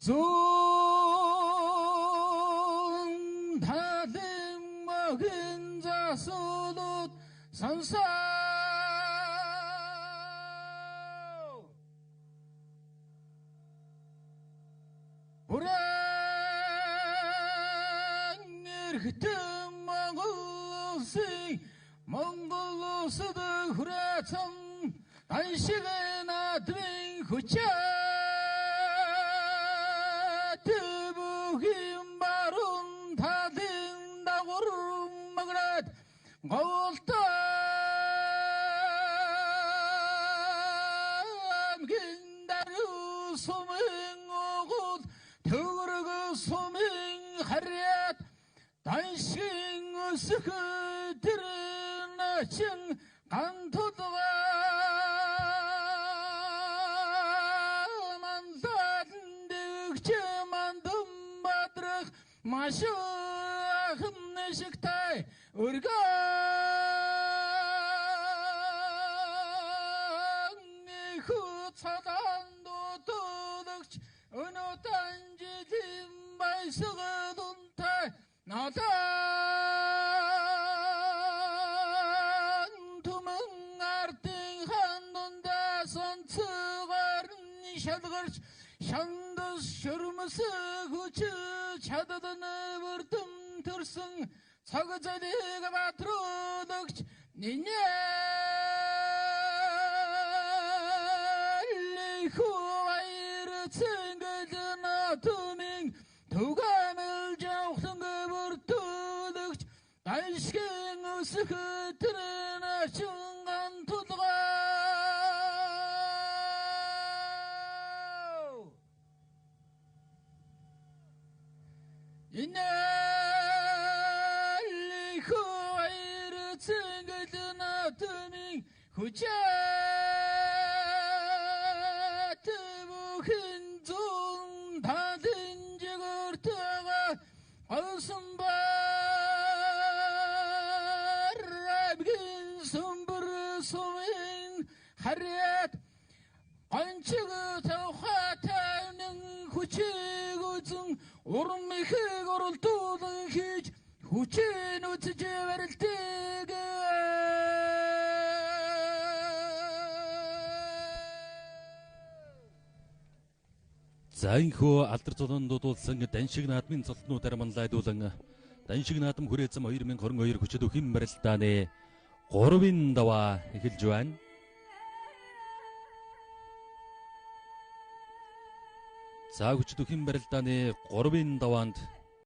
Зүүн талын мөгийн засуулууд сонсоо. Хүрэн эрхтэн Монгол улсын Монгол улсад хүрээцэн даншиг наадмын хүчээ бүхэн баруун талын дагавар маграад говьлтой аймгийн даруй сумын угуул төгрөг сумын харьяат даншин өсөх тэр начин ган тулгаа манлайлан дэгч мандам бадрах маш ахын шигтай өргөн цалан дутуулагч өнөө жилийн баясгалунтай налан түмэн ардын хан дундаа сонцгоор шалгарч шандас шөрмөс хүч чаддан бүрдэн төрсөн цаг залыг баатруулагч нинээ баяр цэнгэл наадмын түгээмэл жавхлан бүрдүүлэгч даншгийн өсөх тэр начин тулгаа. Инээл баяр цэнгэл наадмын хүчээ бүхэн зүүн талын жигүүртэйгээ олсон бар аймгийн сүмбэр сумын харьяат гончиг тавхаатай хүчийг үзэн урам ихийг уралдуулан хийж хүчийг үзэж барилдаг. За энэхүү алдар зулан дуудулсан даншиг наадмын золтнуудаар манлайлуулан даншиг наадам хүрээцэм 2022 хүчит өхийн барилдааны 3-ын даваа эхэлж байна. За хүчит өхийн барилдааны 3-ын даваанд